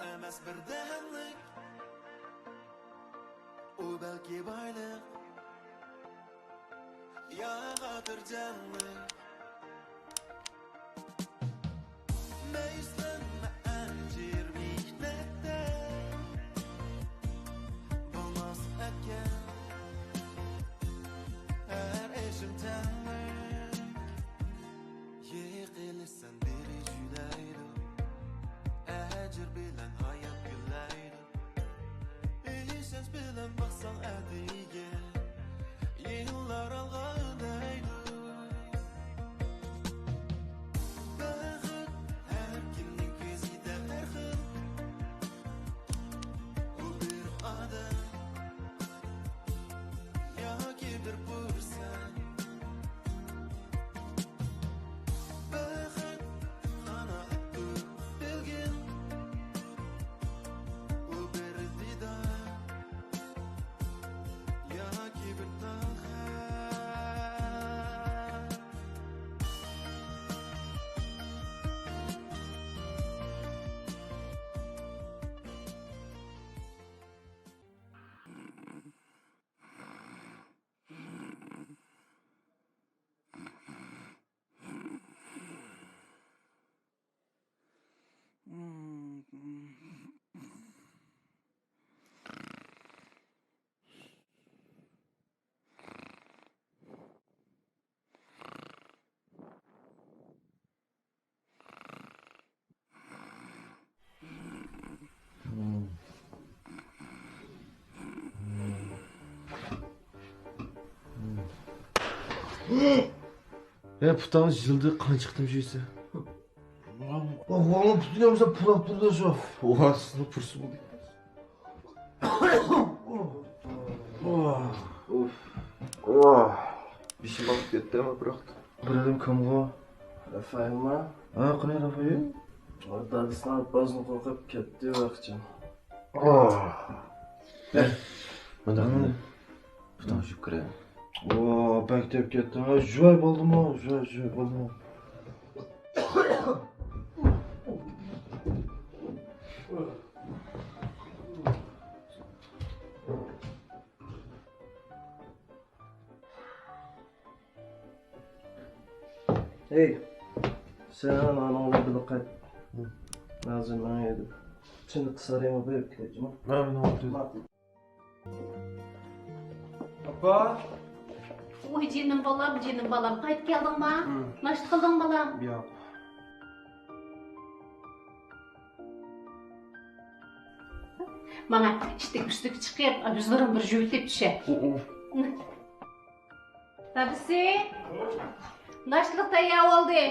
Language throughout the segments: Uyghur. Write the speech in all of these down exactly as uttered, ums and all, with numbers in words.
ئەمەس بىردەملىك، ئۇ بەلكى بايلىق يا خاتىرجەملىك. مەيۈسلەنمە ئەجىر مېھنەتتە، بولماس ئەتكەن ھەر ئىشىم تەڭلىك. يىقىلىسەن بىرى جۈدەيدۇ، ئەجىر بىلەن ھايات گۈللەيدۇ. ئىشەنچ بىلەن باقساڭ ئەتىگە، يىللار ئالغا ئۈندەيدۇ. بەخت ھەر كىمنىڭ كۆزىدە ھەر خىل. ئۇ بىر ئادەم ياكى بىر پۇرسەت. بەخت قانائەتتۇر بەلگىم، ئۇ بىر دىدار ياكى بىر تال خەت. ھە، پۇتاڭنى يىلدا قانچە قېتىم جۇيىسەن؟ ۋالا پۇتىنى يامىسا پۇراپ تۇرىدۇ شۇ. ۋاھ، سىزنىڭ پۇرسىتى بولدى. ئۇف. ئۇف. بېشىم ئاغرىپ كەتتى ئەمما بىراق. بىر ئادەم كىمغۇ؟ رافائېلما؟ ھە، قېنى رافائېل؟ دادىسىنىڭ ئاپپازدىن قورقۇپ كەتتى ۋاقچىم. ئوھ. مۇنداق قىلدى. پۇتۇڭ يۇيۇپ كىرەي. ئوھ، بەك تېپىپ كەتتىڭ. ھە، جۇۋاي بولدىمۇ؟ جۇۋاي، جۇۋاي بولدىمۇ؟ ھەي، سەن ئاناڭ بىلەن بىللە قايت. ھە. ھازىر ماڭاي دەپ. چىنە قىسارىڭغا بېرىپ كېلەي جۇمۇ. مەن ماڭىمەن. ماقۇل. ئاپا. ۋوي جېنىم بالام، جېنىم بالام، قايتىپ كەلدىڭما؟ ھە. ناشتا قىلدىڭ بالام؟ ياق. ماڭا ئىشتىك ئۈستىگە چىقىپ، يۈزلىرىڭ بىر يۇيۇلۇپ چۈشە. ئۇ، ئۇ. دادىسى، ناشتىلىق تەييار بولدى.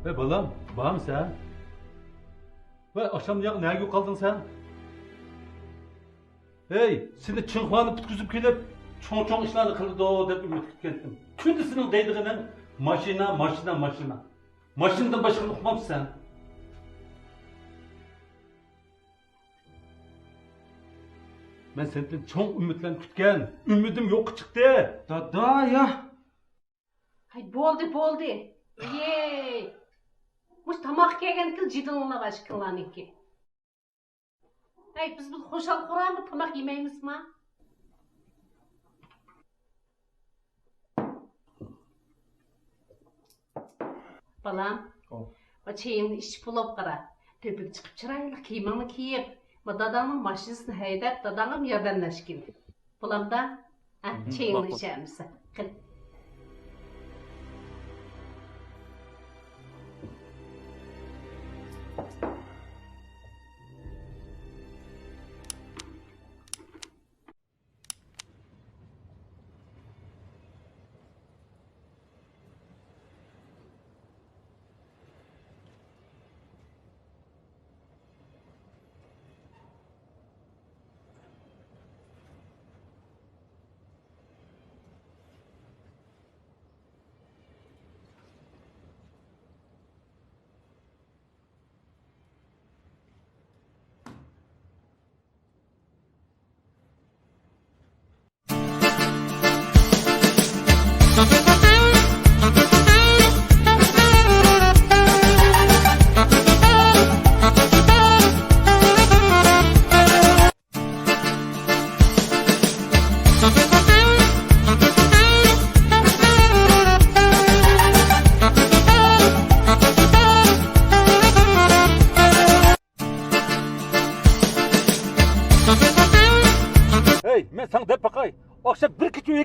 ۋەي بالام، بارمۇ سەن؟ ۋەي ئاخشامنى ياق نەگە قالدىڭ سەن؟ ھەي، سېنى چىڭخۇانى پۈتكۈزۈپ كېلىپ، چوڭ-چوڭ ئىشلارنى قىلىدۇ دەپ ئۈمىد كۈتكەنتىم. كۈندە سېنىڭ دەيدىغىنىڭ ماشىنا، ماشىنا، ماشىنا. ماشىنىدىن باشقىنى ئۇقمامسەن سەن؟ مەن سەندىن چوڭ ئۈمىدلەرنى كۈتكەن، ئۈمىدىم يوققا چىقتى. دادا، يا! ھەي، بولدى، بولدى. يېي! مۇشۇ تاماققا كەلگەندىكىن جېدىلىڭلار ئىككىڭلارنىڭكى. ھەي، بىز بۇ خۇشال-خۇرام بىر تاماق يېمەيمىزما؟ بالام، ئاۋۇ. ۋە چېيىڭنى ئىچىپ بولۇپ قارا. تۆپىگە چىقىپ چىرايلىق كىيىمىڭنى كىيىپ، ما داداڭنىڭ ماشىنىسىنى ھەيدەپ، داداڭغىمۇ ياردەملەشكىن. بولامدا؟ ھە، مم، چېيىڭنى ماقۇل. ئىچەمسەن. قېنى.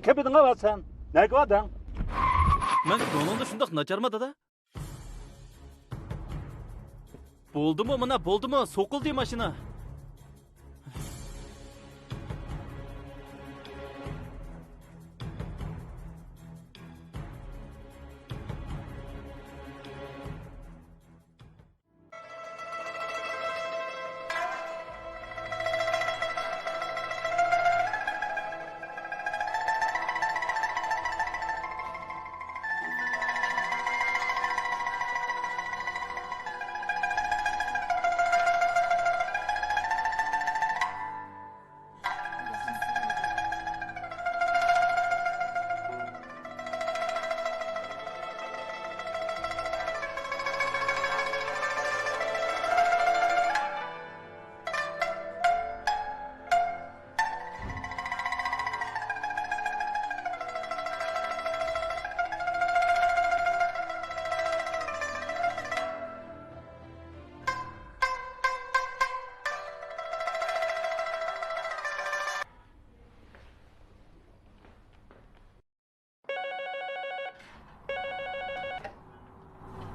كەپىدىڭە بار سەن. نەگە باردىڭ؟ مەن كۆڭلۈڭدە شۇنداق ناچارما، دادا؟ بولدىمۇ، مانا بولدىمۇ، سوقۇلدى ماشىنا.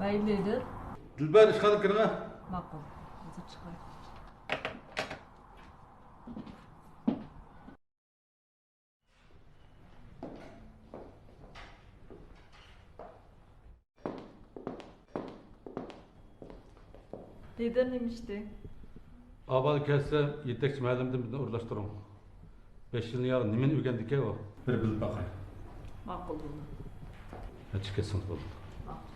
مەيلى، لىدىر. دىلبەر، ئىشخانىغا كىرىڭە. ماقۇل. ھازىر چىقاي. لىدىر نېمە ئىشتى؟ ئاۋۋال كەلسە يېتەكچى مۇئەللىمدىن بىزنى ئورۇنلاشتۇرۇڭ. بەش يىلنىڭ ياغى نېمىنى ئۆگەندىكەن ئۇ؟ بىر بىلىپ باقاي. ماقۇل بولدى. ھە، چىقىپ كەتسىڭىز بولدى. ماقۇل.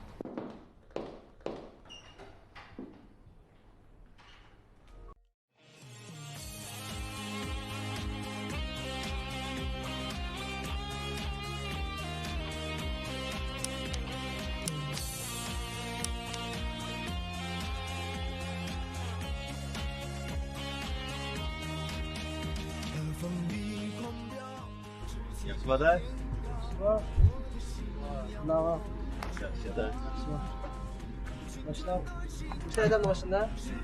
ياخشىمۇ ئاداش؟ ياخشى. ماشىنا. مۇشۇ ئادەمنىڭ ماشىنا.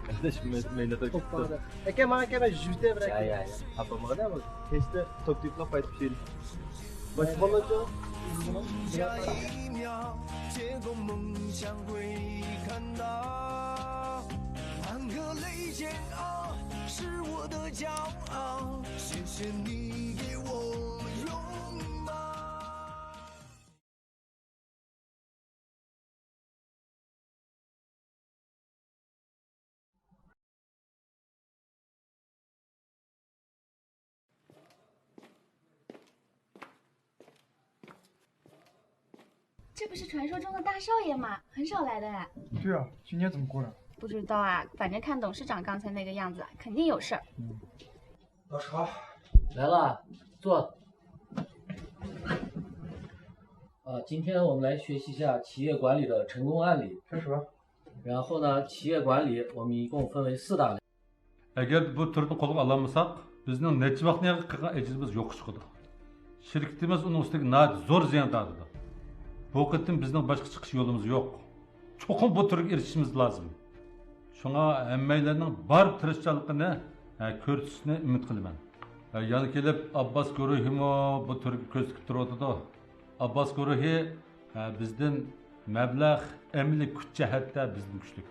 ئاداش، مەن، مەن توپ باردى. ئاكا، ماڭا ئاكا، مەن يۈرتە بىر ئاكا. يا، يا، يا. ئاپام ئادەم بۇ. كەچتە توپ تېپىپ قايتىپ كېلىدۇ. باشقا بالىلارچۇ؟这不是传说中的大少爷吗？很少来的。对啊，今天怎么过来？不知道啊，反正看董事长刚才那个样子，肯定有事儿。嗯。老师好。来了，坐。啊，今天我们来学习一下企业管理的成功案例。开始吧。然后呢，企业管理我们一共分为四大类。 ئەگەر بۇ تۈرنى قولغا ئالالمىساق، بىزنىڭ نەچچە ۋاقىتنى قىلغان ئەجرىمىز يوققا چىقىدۇ. شىركىتىمىز ئۇنىڭ ئۈستىگە ناھايىتى زور زىيان تارتىدۇ. بۇ قېتىم بىزنىڭ باشقا چىقىش يولىمىز يوق. چوقۇم بۇ تۈرگە ئېرىشىشىمىز لازىم. شۇڭا ھەممەيلەننىڭ بار تىرىشچانلىقىنى، ھە، كۆرسىتىشىنى ئۈمىد قىلىمەن. ھە، يەنە كېلىپ ئابباس گۇرۇھىمۇ بۇ تۈرگە كۆز تىكىپ تۇرۇۋاتىدۇ. ئابباس گۇرۇھى، ھە، بىزدىن مەبلەغ، ئەمەلىي كۈچ جەھەتتە بىزدىن كۈچلۈك.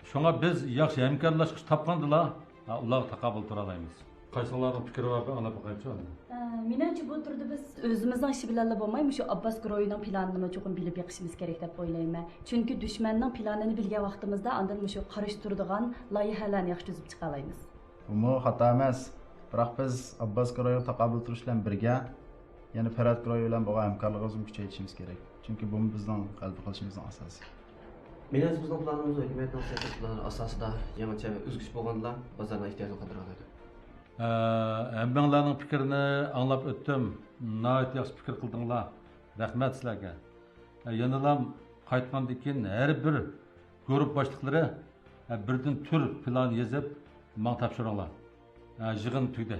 شۇڭا بىز ياخشى ھەمكارلاشقۇچ تاپقاندىلا، ھە، ئۇلارغا تاقابىل تۇرالايمىز. قايسىڭلارنىڭ پىكرى بار، بىر ئاڭلاپ باقايچۇ ئاندىن. ئە، مېنىڭچە، بۇ تۈردە بىز ئۆزىمىزنىڭ ئىشى بىلەنلا بولماي، مۇشۇ ئابباس گۇرۇھىنىڭ پىلانىنىمۇ چوقۇم بىلىپ بېقىشىمىز كېرەك دەپ ئويلايمەن. چۈنكى دۈشمەننىڭ پىلانىنى بىلگەن ۋاقتىمىزدا، ئاندىن مۇشۇ قارشى تۇرىدىغان لايىھەلەرنى ياخشى تۈزۈپ چىقالايمىز. بۇمۇ خاتا ئەمەس. بىراق بىز ئابباس گۇرۇھىغا تاقابىل تۇرۇش بىلەن بىرگە، يەنە پەرھات گۇرۇھى بىلەن بولغان ھەمكارلىقىمىزنى كۈچەيتىشىمىز كېرەك. چۈنكى بۇمۇ بىزنىڭ غەلىبە قىلىشىمىزنىڭ ئاساسى. مېنىڭچە، بىزنىڭ پىلانىمىز ھۆكۈمەتنىڭ سىياسەت پىلانى ئاساسىدا يېڭىچە ئۆزگىچە بولغاندىلا، بازارنىڭ ئېھتىياجىنى قاندۇرالايدۇ. ھە، ھەممىڭلارنىڭ پىكرىنى ئاڭلاپ ئۆتتۈم. ناھايىتى ياخشى پىكىر قىلدىڭلار. رەھمەت سىلەرگە. ھە، يەنىلا قايتقاندىن كېيىن ھەر بىر گۇرۇپ باشلىقلىرى، ھە، بىردىن تۈر پىلان يېزىپ ماڭا تاپشۇرۇڭلار. ھە، يىغىن تۈگىدى.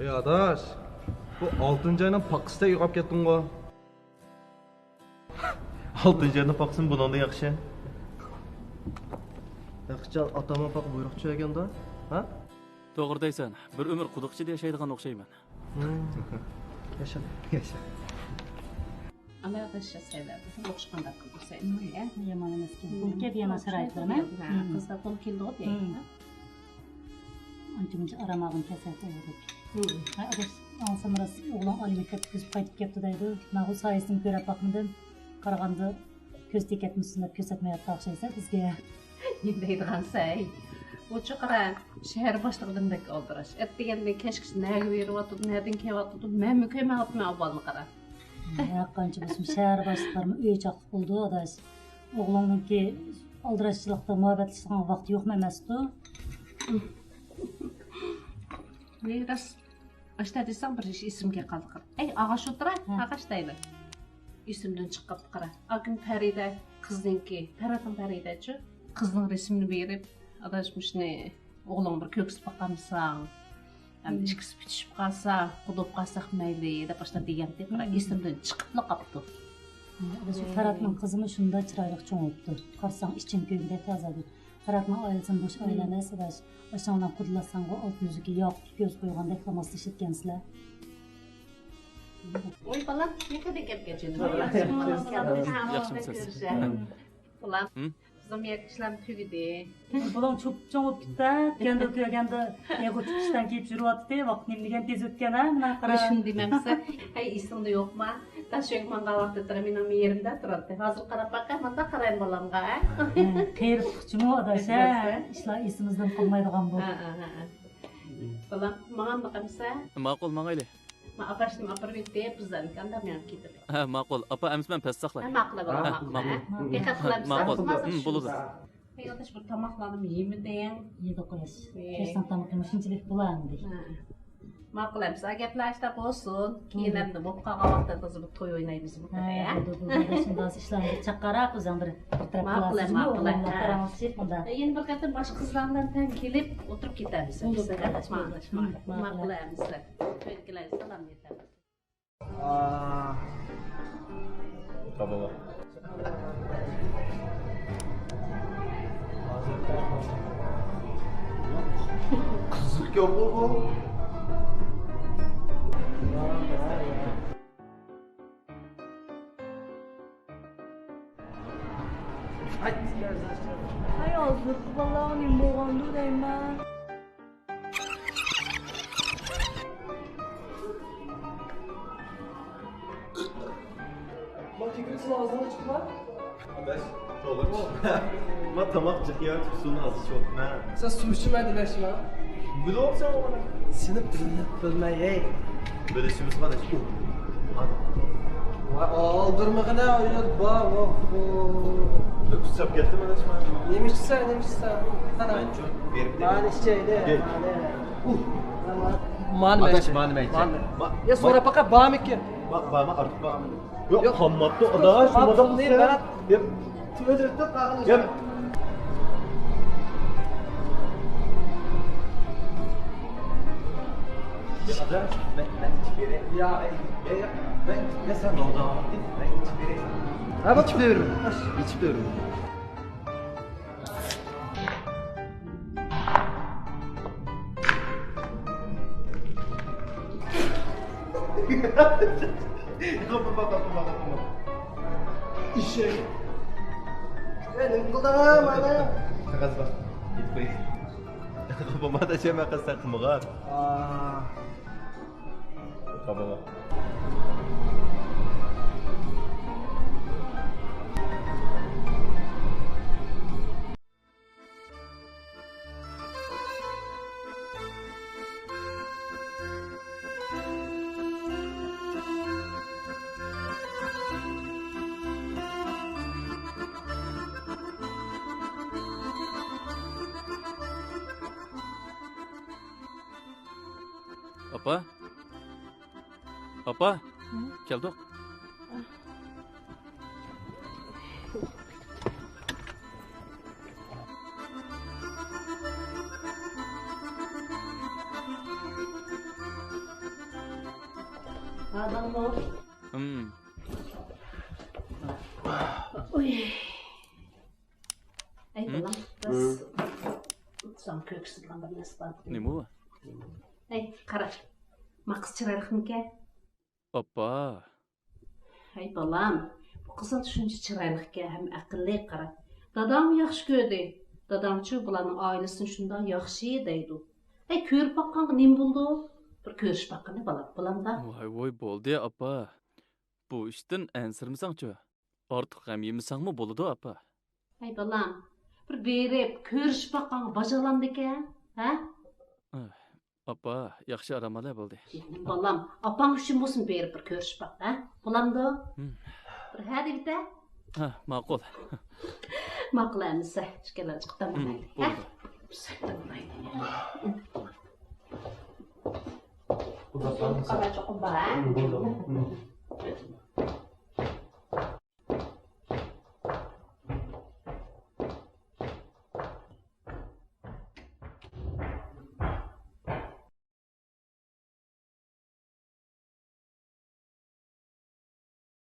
ئەي ئاداش، بۇ ئالتىنچى ئاينىڭ پاقىسىدەك ئۇيقاپ كەتتىڭغۇ؟ ئالتىنچى ئاينىڭ پاقىسىمۇ بۇنىڭدىن ياخشى. بەختىيار، ئاتامان پاقا بۇيرۇق چۈشۈرگەندۇ؟ ھە؟ توغرا دەيسەن، بىر ئۆمۈر قۇدۇق ئىچىدە ياشايدىغان ئوخشايمەن. ياشا، ياشا. ئانا ئاداش ياسايلار، بىزنى ئوخشىغانداق قىلدۇرسايدۇ. يامان ئەمەسكەن. بولۇپ كەتتى يامان شارائىتلار، ھە؟ قىزلار تولا كېلىدىغۇ دەيدۇ. ئانچە-مۇنچە ئارام ئالغىن كەلسە دەيدۇ. ھە، ئاداش، ئاڭلىسام راست، ئوغلۇڭ ئالىي مەكتەپكە كىرىپ قايتىپ كەپتۇ دەيدۇ. ماۋۇ سايىسىنى كۆرۈپ باقمىدىم. قارىغاندا كۆز تېگىپ كەتمىسۇن دەپ كۆرسەتمەيۋاتقان ئوخشايسەن بىزگە. نېمە دەيدىغانسەن ھەي؟ بۇ چوقۇرا شەھەر باشلىقىدىن بەك ئالدىراش. ئەتىگەندىن كەچكىچە نەگە بېرىۋاتىدۇ، نەدىن كېلىۋاتىدۇ، مەنمۇ كۆرمەيۋاتىمەن ئەھۋالىنى قارا. ھەر قانچە بولسىمۇ شەھەر باشلىقلىرىمۇ ئۆي چاقلىق بولىدۇ ئاداش. ئوغلۇڭنىڭكى ئالدىراشچىلىقتا مۇھەببەتلىشىدىغان ۋاقتى يوقمۇ ئەمەستۇ؟ ۋەي راست. ئاشتا دېسەڭ بىر ئىش ئېسىمگە قالدى. ئەي، ئاغاش ئولتۇرا، ھە. ئاغاش دەيلى. ئېسىمدىن چىقىپ قاپتۇ قارا. ئاكىم پەرىدە، قىزنىڭكى، پەرىدىن پەرىدەچۇ. قىزنىڭ رەسىمىنى بېرىپ، ئاداش مۇشۇنى ئوغلۇڭ بىر كۆرگۈزۈپ باقامساڭ؟ ھەم ئىككىسى پۈتۈشۈپ قالسا، قۇدۇپ قالساق مەيلى، دەپ ئاشتا دېگەنتى. قارا، ئېسىمدىن چىقىپلا قاپتۇ. ئاداش، پەرىدنىڭ قىزىمۇ شۇنداق چىرايلىق چوڭ بوپتۇ. قارىساڭ ئىچىڭ كۆيگۈدەك تازا. پەرىدنىڭ ئائىلىسىمۇ بوش ئائىلە ئەمەس ئاداش. ئاشۇنىڭ بىلەن قۇدىلاشساڭغۇ ئالتە يۈزۈكى ياقۇتقا كۆز قويغاندەك لاماسلىشىدىكەنسىلەر. ۋوي بالام، نېمە قىلدىڭ گەپكە چۈشۈندۈڭ؟ ياخشىمۇسىز؟ بالام، بىزنىڭ يەر ئىشلار تۈگىدى. بۇلار چوپچوڭ بولۇپ كېتىپتۇ، كەندىر كۆرگەندە ئېغىر چىقىشتان كېيىپ يۈرۈۋاتىدۇ. ۋاقىت نېمە دېگەن تېز ئۆتكەن ھە، مانا قارا. شۇنى دېمەمسە، ھەي ئېسىڭدە يوقما؟ تاش ئۆگە ماڭغان ۋاقتىدا تۇرا مېنىڭ يېرىمدە تۇراتتى. ھازىر قاراپ باققىن، مۇنداق قارايمەن بالامغا ھە. قېرىپلىقچىمۇ ئاداش ھە؟ ئىشلار ئېسىمىزدىن قالمايدىغان بۇ. ھە، ھە، ھە، ھە. بالام، ماڭامدۇ قامسا؟ ماقۇل، ماڭايلى. مەن ئاپاشنى ئاپىرىپ يېتىپ، بىزلەرنىڭكى ئاندىن مېڭىپ كېتىپ. ھە، ماقۇل. ئاپا، ئەمىسە مەن پەس ساقلاي. ھە، ماقۇل، ھە، ماقۇل. ماقۇل. ھە. دىققەت قىلامسىز؟ ماقۇل. ھە، بولىدۇ. ئەي ئاداش، بىر تاماقلارنى يېمىدىڭ. يېدۇق ئاداش. كەچتىن تامىقىمۇ شۇنچىلىك بولالمىدى. ھە. ماقۇل ئەمىسە، گەپلەر ئاشتا بولسۇن. كېيىن ئەمدى بولۇپ قالغان ۋاقىتتا بىز بىر توي ئوينايمىز بۇ قېتى، ھە؟ بولىدۇ، بولىدۇ. شۇنداق ئىشلارنى بىر چاققانراق ئۆزۈڭ بىر، بىر تەرەپ قىلارسىزمۇ؟ ماقۇل، ماقۇل، ئوغلۇملار ھە. پاراڭلىشىپ مۇنداق. يەنە بىر قېتىم باشقا قىزلار بىلەن تەڭ كېلىپ ئولتۇرۇپ كېتەرمىز. بولىدۇ، ماقۇل، ماقۇل. ماقۇل ئەمىسە. ئۆيدىكىلەرگە سالام يېتەرمىز. قىزىق گەپقۇ بۇ. ھەي، ھازىرقى بالىلارغا نېمە بولغاندۇ دەيمەن. ما كېكىرىك سۇنى ئازدىن ئىچىپلا. ئاداش، توغرا چۈشتە. ما تاماق جىق يەۋېتىپ سۇنى ئاز ئىچىۋاتىمەن. سەن سۇ ئىچمەيدىلەشما. بىلىۋاپسەن ئۇنى. سېنى بىلىپ بىلمەي، ھەي. بىلىشىمىز قانداق؟ ئۇ. ئانا. ۋاي، ئالدىرىمىغىنە، ئۇيات بار، ۋاھ، ۋاھ. ئۇسساپ كەتتىم، ئاداش، مانا. نېمە ئىچىسەن، نېمە ئىچىسەن؟ قانا. مەن چوي بېرىپ مانا ئىچەيلى، مانا. ئۇھ. مانا ئاداش، مەن مانا مەن ئىچەي. مانا. ما-، يا سوراپ باقا، بارمىكىن؟ باق، بارما، ئارتۇق بارمىدى؟ يوق، يوق. قالماپتۇ، ئاداش، قالماپتۇ، شۇنداق قىلسا. ياق. تۆۋەن تۆۋەن قالغان. ياق. يا، ئاداش، مەن، مەن ئىچىپ بېرەي. يا، يا، يا، مەن، يا، سەن نوغدا، مەن ئىچىپ بېرەي. ھە، بوپتۇ. ئىچىپ بېرىمەن. ئىچىپ بېرىمەن. قاپا، قاپا، قاپا، قاپا. ئېشەك. ئە، نېمە قىلدىڭ، مانا؟ قەغەز بار. يېتىپ قوي. قاپا، مانا، شەمە قىز سەن قىلمىغان. ئا. قاپا. ئاپا؟ ئاپا؟ ھە؟ كەلدۇق. بارمۇ؟ ھىم. ئۇي. ئەي، ھىم؟ بالام، بىز ساڭا كۆرسىتىدىغان بىر نەرسە بار. نېمە ئۇ؟ ھەي، قارا، ما قىز چىرايلىقمىكەن؟ ئاپا. ھەي، بالام، بۇ قىزىڭ شۇنچە چىرايلىقكەن ھەم ئەقىللىك، قارا. داداڭمۇ ياخشى كۆردى. داداڭچۇ بۇلارنىڭ ئائىلىسىنى شۇنداق ياخشى دەيدۇ. ھەي، كۆرۈپ باققانغا نېمە بولىدۇ؟ بىر كۆرۈشۈپ باققىنى، بالام، بولامدا؟ ۋاي، ۋاي، بولدى، ئاپا. بۇ ئىشتىن ئەنسىرىمىسەڭچۇ؟ ئارتۇق غەم يېمىسەڭمۇ بولىدۇ، ئاپا. ھەي، بالام، بىر بېرىپ كۆرۈشۈپ باققانغا باجالامدىكەن، ھە؟ ئاپا، ياخشى، ئارام ئالە، بولدى. يەنە بالام، ئاپاڭ ئۈچۈن بولسۇن بېرىپ بىر كۆرۈشۈپ باق، ھە؟ بولامدۇ؟ ھىم. بىر ھە دېۋىتە. ھە، ماقۇل. ماقۇل ئەمىسە، ئىككىلەن چىقىپ ھىم، دەملەيلى، ھە؟ بولدى. قالا چوقۇم بار، ھە؟ ھىم، بولدى. ھىم.